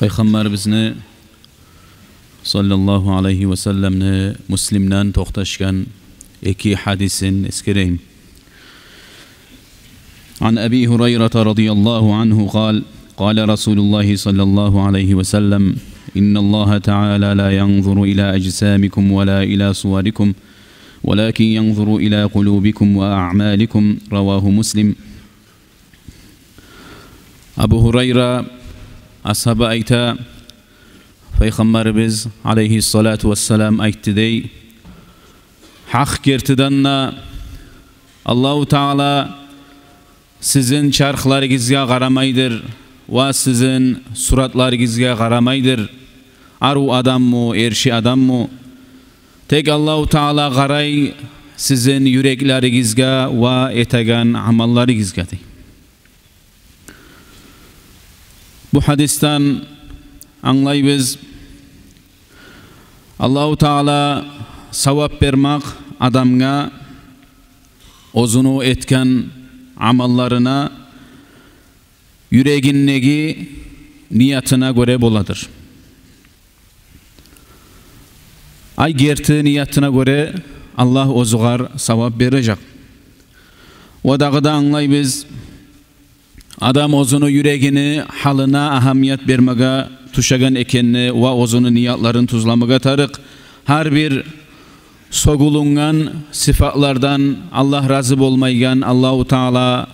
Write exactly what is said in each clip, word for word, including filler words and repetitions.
Пайхаммарыбызны саллаллагьу алайгьи ва салламны Муслимден токъташгъан эки гьадисин эсгерейим. عن أبي هريرة رضي الله عنه قال: قال رسول الله صلى الله عليه وسلم: إن الله تعالى لا ينظر إلى أجسامكم ولا إلى صوركم ولكن ينظر إلى قلوبكم وأعمالكم. رواه مسلم. Абу Гьурайра асгьаба айта, Пайхаммарыбыз алайгьиссалату вассалам айтды дей: гьакъ гертиден де, Аллагьу Таала сизин чархларыгъызгъа къарамайдыр ва сизин суратларыгъызгъа къарамайдыр, арив адаммы, эрши адаммы. Тек Аллагьу Таала къарай сизин юреклеригизге ва этеген амалларыгъызгъа, дей. Бу гьадисден англайбыз, Аллагьу Таала савап бермек адамгъа оьзюню этген амалларына юрегиндеги ниятына гёре боладыр. Ай герти ниятына гёре Аллагь оьзюгер савап бережек. Ва дагъы да англайбыз, адам оьзюню юрегини гьалына агьамият бермеге тюшеген экенни ва оьзюню ниятларын тюзлемеге тарыкъ. Гьар бир сёгюлюнген сыфатлардан, Аллагь рази болмайгъан, Аллагьу Таала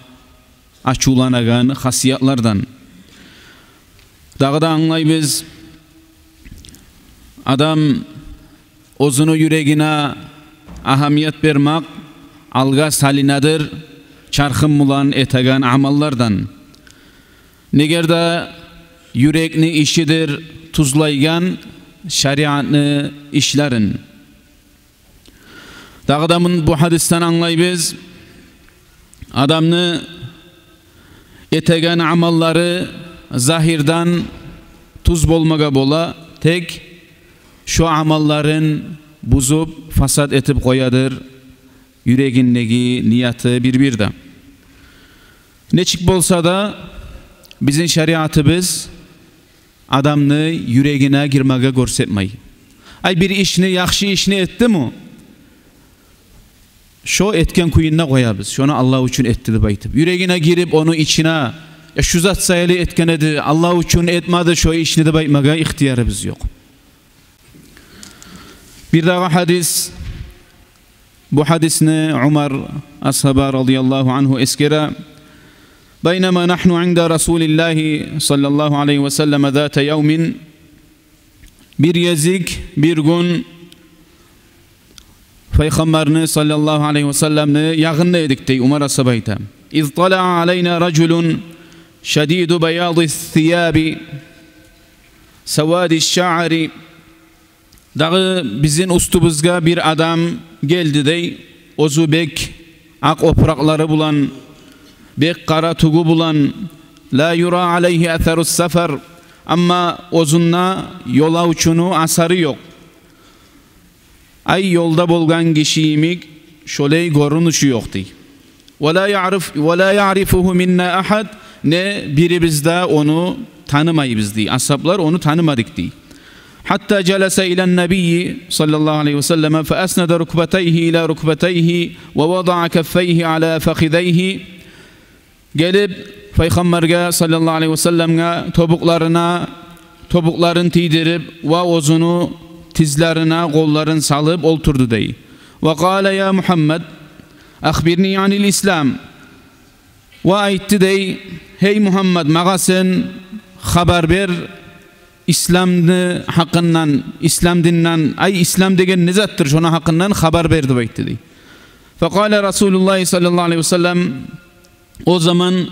ачувланагъан хасиятлардан. Дагъы да англайбыз, адам оьзюню юрегине агьамият бермек алгъа салынадыр чархын булан этеген амаллардан. Негер де юрекни ишидир тюзлейген шариатны ишлерин. Дагъы да мун-, бу гьадисден англайбыз, адамны этеген амаллары загьирден тюз болмагъа бола, тек шо амалларын бузуп, фасат этип къоядыр юрегиндеги нияты бир-бирде. Нечик болса да, бизин шариатыбыз адамны юрегине гирмеге гёрсетмей. Ай, бир ишни, яхшы ишни этдими, шо этген кюйюнде къоябыз, шону Аллагь учун этди деп айтып. Юрегине гирип, ону ичине, «Я, шу зат саялы этген эди, Аллагь учун этмеди шо ишни», — деп айтмагъа ихтиярыбыз ёкъ. Бир дагъы гьадис. Бу гьадисни Умар асгьаба радияллагьу ангьу эсгере: بينما نحن عند رسول الله صلى الله عليه وسلم ذات يوم. Бир гезик, бир гюн Пайхаммарны саллаллагьу алайгьи ва салламны ягъында эдик, дей Умар асгьаба айта. إذ طلع علينا رجل شديد بياض الثياب سواد الشعر. Дагъы бизин уьстюбюзге бир адам гелди, дей, оьзю бек акъ опуракълары булан, бек къара тюгю булан. لا يرى عليه أثر السفر. Амма оьзюнде ёлавчуну асары ёкъ. Ай, ёлда болгъан гиши йимик шолай гёрюнюшю ёкъ, дей. ولا يعرف، ولا يعرفه منا أحد. Не бирибиз де ону танымайбыз, дей. Асгьаблар ону танымадыкъ, дей. حتى جلس إلى النبي صلى الله عليه وسلم فأسند ركبتيه إلى ركبتيه ووضع كفيه على فخذيه. Гелип Пайхаммаргъа саллаллагьу алайгьи ва салламгъа тобукъларына тобукъларын тийдирип ва оьзюню тизлерине къолларын салып олтурду, дей. وقال: يا محمد أخبرني عن الإسلام. Ва айтды, дей: «Гьей Мугьаммад, магъа сен хабар бер исламны гьакъындан, ислам динден, ай, ислам деген не затдыр, шону гьакъындан хабар бер», — деп айтды, дей. فقال رسول الله صلى الله عليه وسلم. О заман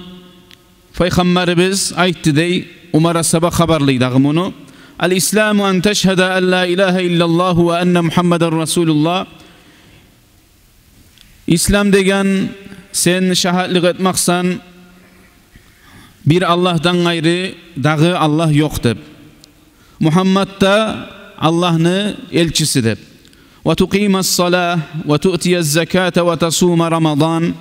Пайхаммарыбыз айтды, дей, Умар асгьаба хабарлай дагъы муну: الإسلام أن تشهد أن لا إله إلا الله وأن محمدا رسول الله. Ислам деген сен шагьатлыкъ этмексен бир Аллагьдан къайры дагъы Аллагь ёкъ деп, Мугьаммад да Аллагьны элчиси деп. وتقيم الصلاة وتؤتي الزكاة وتصوم رمضان.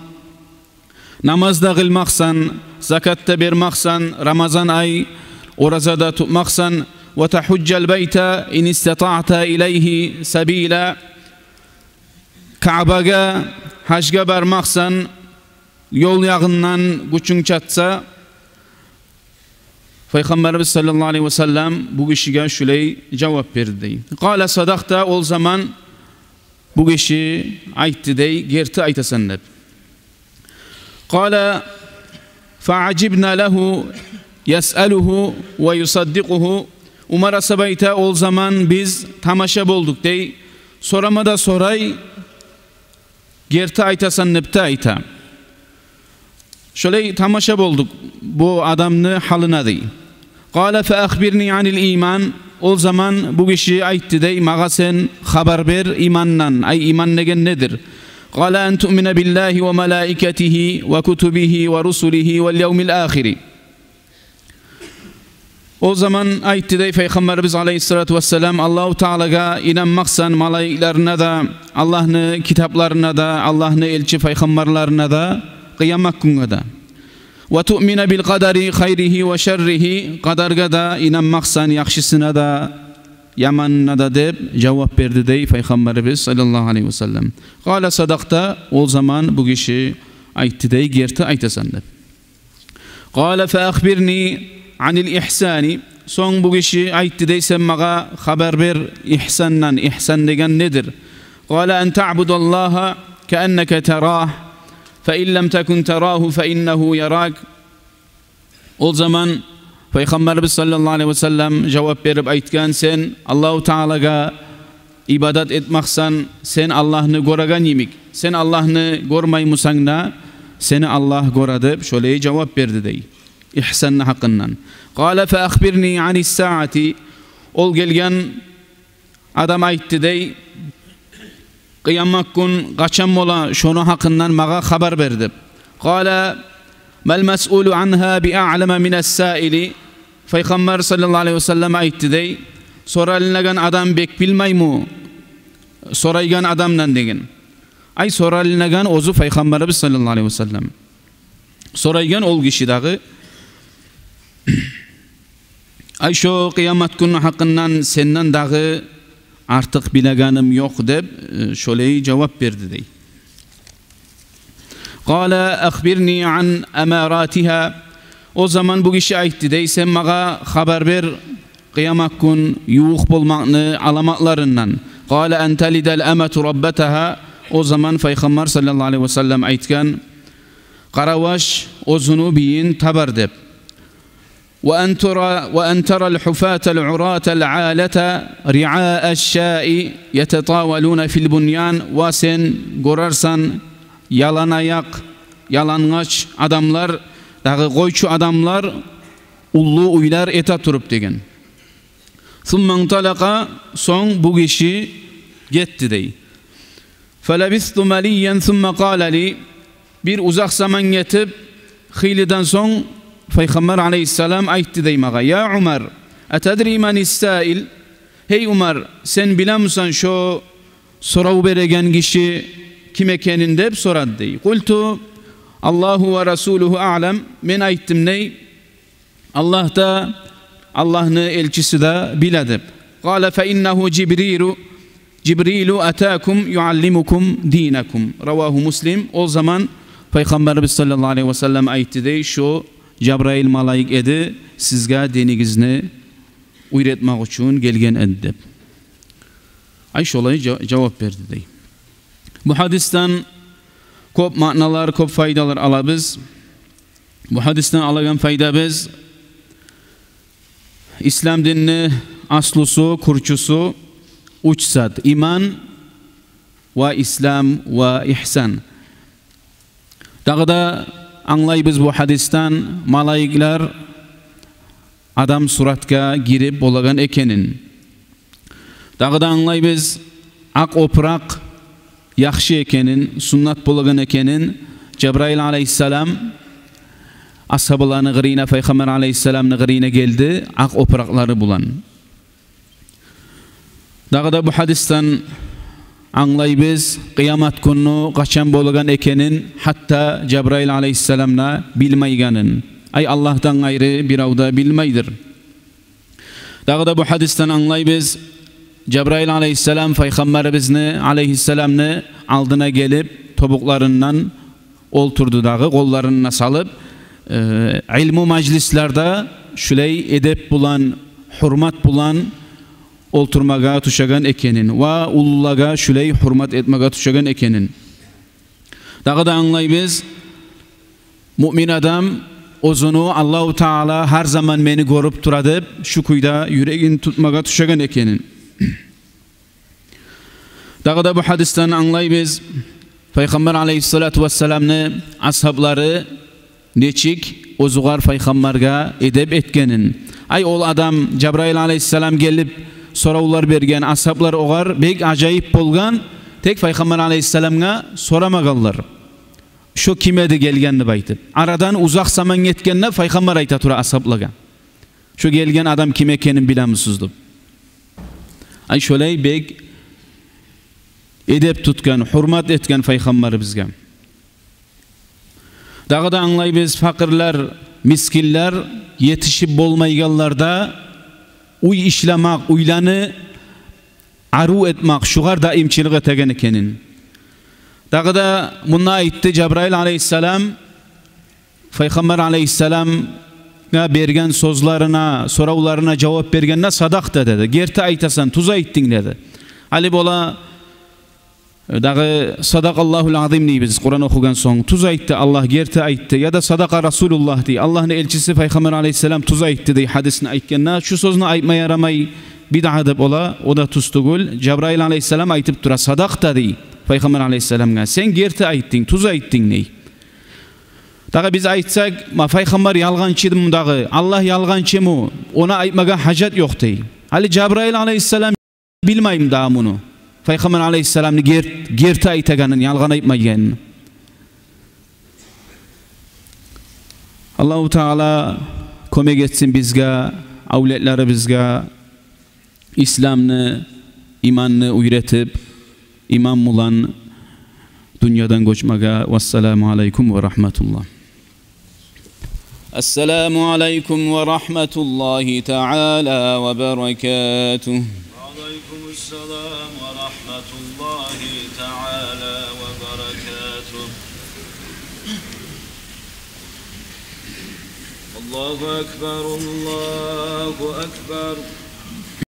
Намаз да къылмакъсан, закат да бермакъсан, Рамазан ай ораза да тутмакъсан, ва тагьужжал байта ин истатаъта илайгьи сабила, Каъбагъа гьажгъа бармакъсан, ёл ягъындан гючюнг чатса. Пайхаммарыбыз саллаллагьу алайгьи васаллам бу гишиге шулай жавап берди дей. Къала садакъта, ол заман бу гиши айтды дей, герти айтасан деп. Къала фаъажибна лагьу ясъалугьу ва юсаддикъугьу. Умар асгьаб айта, ол заман биз тамаша болдукъ дей, сорама да сорай, герти айтасан деп де айта. Шолай тамаша болдукъ бу адамны гьалына дей. Къала фаахбирни анил иман. Ол заман бу гиши айтды дей, магъа сен хабар бер имандан, ай, иман деген недир? Къала ан туъмина биллагьи ва малаикатигьи ва кутубигьи ва русулигьи вал явмил ахири. Ол заман айтды дей Пайхаммарыбыз алайгьиссалату вассалам, Аллагьу Таалагъа инанмакъсан, малайикларына да, Аллагьны китапларына да, Аллагьны элчи пайхаммарларына да, къыямат гюнге де. Ва туъмина бил къадари хайригьи ва шарригьи, къадаргъа да инанмакъсан, яхшысына да, яманына да, деп жавап берди дей Пайхаммарыбыз саллаллагьу алайгьи васаллам. Къала садакъта, ол заман бу гиши айтды дей, герти айтасан деп. Къала фаахбирни анил ихсани. Сонг бу гиши айтды дей, сен магъа хабар бер ихсандан, ихсан деген недир? Къала ан таъбудаллагьа кааннака тарагь, фаин лам такун тарагьу фаиннагьу ярак. Ол заман Пайхаммарыбыз саллаллагьу алайгьи васаллам жавап берип айтгъан, сен Аллагьу Таалагъа ибадат этмакъсан, сен Аллагьны гёреген йимик. Сен Аллагьны гёрмеймусанг да, сени Аллагь гёре деп, шолай жавап берди дей ихсанны гьакъындан. Къала фаахбирни анис саати. Ол гелген адам айтды дей, къыямат гюн къачан бола, шону гьакъындан магъа хабар бер деп. Къала мал масъулу ангьа биаълама минас саили. Пайхаммар саллаллагьу алайгьи васаллам айтды дей, соралынагъан адам бек билмейми сорайгъан адамдан деген. Ай, соралынагъан оьзю Пайхаммарыбыз саллаллагьу алайгьи васаллам. Сорайгъан ол гиши дагъы. Ай, шо къыямат гюнню гьакъындан сенден дагъы артыкъ билегеним ёкъ деп, э, шолай жавап берди дей. Къала ахбирни ан амаратигьа. О заман бу гиши айтды дей, сен магъа хабар бер къыямат гюн ювукъ болмакъны аламатларындан. Къала ан талидал амату раббатагьа. О заман Пайхаммар саллаллагьу алайгьи васаллам айтгъан, къараваш оьзюню бийин табар деп. Ва ан тара, ва ан тарал гьуфатал уратал алата риааш шаи ятатавалуна фил буньян. Ва сен гёрерсен яланаякъ, ялангъач адамлар, дагъы къойчу адамлар уллу уьйлер эте туруп деген. Сумма инталакъа, сонг бу гиши гетди дей. Фалабисту малиян сумма къала ли. Бир узакъ заман гетип, хыйлыдан сонг Пайхаммар алайгьиссалам айтды дей магъа: «Я Умар, атадри манис саил? Гьей Умар, сен билемисен шо сорав береген гиши ким экенин?» — деп сорады дей. Къулту: «Аллагьу ва расулугьу аълам». Мен айтдым дей: «Аллагь да, Аллагьны элчиси де биле», — деп. Къала: «Фаиннагьу Жибрилу, Жибрилу атакум юаллимукум динакум». Равагьу Муслим. Ол заман Пайхаммарыбыз саллаллагьу алайгьи васаллам айтды дей: «Шо Жабраил малайик эди, сизге динигизни уьйретмек учун гелген эди», — деп. Ай, шолай жа-, жавап берди дей. Бу гьадисден кёп маъналар, кёп пайдалар алабыз. Бу гьадисден алагъан пайдабыз: ислам динни аслусу, кюрчюсю уьч зат: иман ва ислам ва ихсан. Дагъы да англайбыз бу гьадисден малайиклер адам суратгъа гирип болагъан экенин. Дагъы да англайбыз акъ опуракъ яхшы экенин, суннат болагъан экенин. Жабраил алайгьиссалам асгьабаланы къырыйына, Пайхаммар алайгьиссаламны къырыйына гелди акъ опуракълары булан. Дагъы да бу гьадисден англайбыз къыямат гюнню къачан болагъан экенин гьатта Жабраил алайгьиссалам да билмейгенин. Ай, Аллагьдан къайры бирев де билмейдир. Дагъы да бу гьадисден англайбыз, Жабраил алайгьиссалам пайхаммарыбызны, алайгьиссаламны алдына гелип, тобукъларындан олтурду дагъы, къолларын да салып, э, илму мажлислерде шулай эдеп булан, гьюрмат булан олтурмагъа тюшеген экенин ва уллулагъа шулай гьюрмат этмеге тюшеген экенин. Дагъы да англайбыз, муъмин адам оьзюню Аллагьу Таала гьар заман мени гёрюп тура деп, шу кюйде юрегин тутмагъа тюшеген экенин. Дагъы да бу гьадисден англайбыз, пайхаммар алайгьиссалату вассаламны асгьаблары нечик оьзюгер пайхаммаргъа эдеп этгенин. Ай, ол адам, Жабраил алайгьиссалам гелип, соравлар берген, асгьаблар огъар бек ажайып болгъан, тек пайхаммар алайгьиссаламгъа сорамагъанлар. Шо ким эди гелген деп айтып. Арадан узакъ заман гетгенде пайхаммар айта тура асгьаблагъа: «Шо гелген адам ким экенин билемисиз?» — деп. Ай, шолай бек эдеп тутгъан, гьюрмат этген пайхаммарыбызгъа. Дагъы да англайбыз, пакъырлар, мискинлер етишип болмайгъанларда уьй ишлемек, уьйлени арив этмек, шугъар даимчилик этеген экенин. Дагъы да мунда айтды, Жабраил алайгьиссалам пайхаммар алайгьиссаламгъа берген сёзлерине, соравларына жавап бергенде, «Садакъта», — деди. «Герти айтасан, тюз айтдынг», — деди. Гьали бола дагъы «Садакъаллагьул азим» дейбиз Къуран охугъан сонг. «Тюз айтды Аллагь, герти айтды», яда «Садакъа Расулуллагь» дей, Аллагьны элчиси пайхаммар алайгьиссалам тюз айтды дей гьадисни айтгъанда, шу сёзню айтма ярамай, бидъа деп бола, о да тюз тюгюл. Жабраил алайгьиссалам айтып тура: «Садакъта», — дей пайхаммар алайгьиссаламгъа. «Сен герти айтдынг, тюз айтдынг», — дей. Дагъы биз айтсакъ, ма, пайхаммар ялгъанчыдымы дагъы, Аллагь ялгъанчымы, ону айтмагъа гьажат ёкъ дей. Гьали Жабраил алайгьиссалам билмейми дагъы муну, пайхаммар алайгьиссаламны гер-, герти айтагъанын, ялгъан айтмайгъанын? Аллагьу Таала кёмек этсин бизге, авлетлерибизге исламны, иманны уьйретип, иман булан дюньядан гёчмеге. Вассаламу алайкум ва рагьматуллагь. السلام عليكم ورحمة الله تعالى وبركاته. وعليكم السلام ورحمة الله تعالى وبركاته. الله أكبر، الله أكبر.